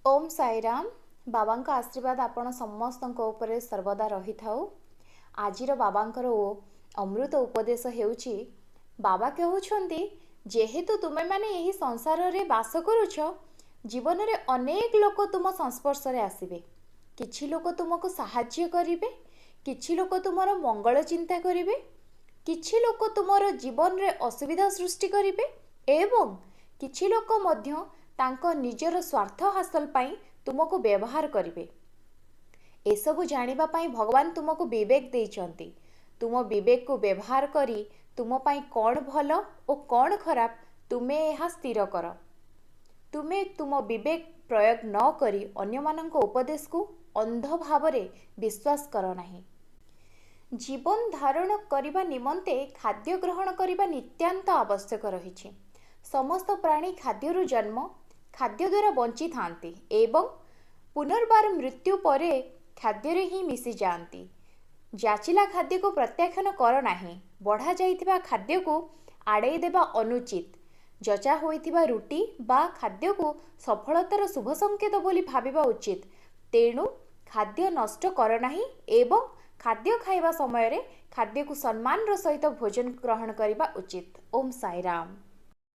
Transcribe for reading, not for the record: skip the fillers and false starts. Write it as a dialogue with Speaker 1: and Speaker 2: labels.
Speaker 1: ଓମ୍ ସାଇରାମ। ବାବାଙ୍କ ଆଶୀର୍ବାଦ ଆପଣ ସମସ୍ତଙ୍କ ଉପରେ ସର୍ବଦା ରହିଥାଉ। ଆଜିର ବାବାଙ୍କର ଅମୃତ ଉପଦେଶ ହେଉଛି, ବାବା କହୁଛନ୍ତି, ଯେହେତୁ ତୁମେମାନେ ଏହି ସଂସାରରେ ବାସ କରୁଛ, ଜୀବନରେ ଅନେକ ଲୋକ ତୁମ ସଂସ୍ପର୍ଶରେ ଆସିବେ। କିଛି ଲୋକ ତୁମକୁ ସାହାଯ୍ୟ କରିବେ, କିଛି ଲୋକ ତୁମର ମଙ୍ଗଳ ଚିନ୍ତା କରିବେ, କିଛି ଲୋକ ତୁମର ଜୀବନରେ ଅସୁବିଧା ସୃଷ୍ଟି କରିବେ ଏବଂ କିଛି ଲୋକ ମଧ୍ୟ ତାଙ୍କ ନିଜର ସ୍ୱାର୍ଥ ହାସଲ ପାଇଁ ତୁମକୁ ବ୍ୟବହାର କରିବେ। ଏସବୁ ଜାଣିବା ପାଇଁ ଭଗବାନ ତୁମକୁ ବିବେକ ଦେଇଛନ୍ତି। ତୁମ ବିବେକକୁ ବ୍ୟବହାର କରି ତୁମ ପାଇଁ କ'ଣ ଭଲ ଓ କ'ଣ ଖରାପ, ତୁମେ ଏହା ସ୍ଥିର କର। ତୁମେ ତୁମ ବିବେକ ପ୍ରୟୋଗ ନ କରି ଅନ୍ୟମାନଙ୍କ ଉପଦେଶକୁ ଅନ୍ଧ ଭାବରେ ବିଶ୍ୱାସ କର ନାହିଁ। ଜୀବନ ଧାରଣ କରିବା ନିମନ୍ତେ ଖାଦ୍ୟ ଗ୍ରହଣ କରିବା ନିତ୍ୟାନ୍ତ ଆବଶ୍ୟକ ରହିଛି। ସମସ୍ତ ପ୍ରାଣୀ ଖାଦ୍ୟରୁ ଜନ୍ମ, ଖାଦ୍ୟ ଦ୍ୱାରା ବଞ୍ଚିଥାନ୍ତି ଏବଂ ପୁନର୍ବାର ମୃତ୍ୟୁ ପରେ ଖାଦ୍ୟରେ ହିଁ ମିଶିଯାଆନ୍ତି। ଯାଚିଲା ଖାଦ୍ୟକୁ ପ୍ରତ୍ୟାଖ୍ୟାନ କର ନାହିଁ। ବଢ଼ା ଯାଇଥିବା ଖାଦ୍ୟକୁ ଆଡ଼େଇ ଦେବା ଅନୁଚିତ। ଯଚା ହୋଇଥିବା ରୁଟି ବା ଖାଦ୍ୟକୁ ସଫଳତାର ଶୁଭ ସଂକେତ ବୋଲି ଭାବିବା ଉଚିତ। ତେଣୁ ଖାଦ୍ୟ ନଷ୍ଟ କର ନାହିଁ ଏବଂ ଖାଦ୍ୟ ଖାଇବା ସମୟରେ ଖାଦ୍ୟକୁ ସମ୍ମାନର ସହିତ ଭୋଜନ ଗ୍ରହଣ କରିବା ଉଚିତ। ଓମ୍ ସାଇରାମ।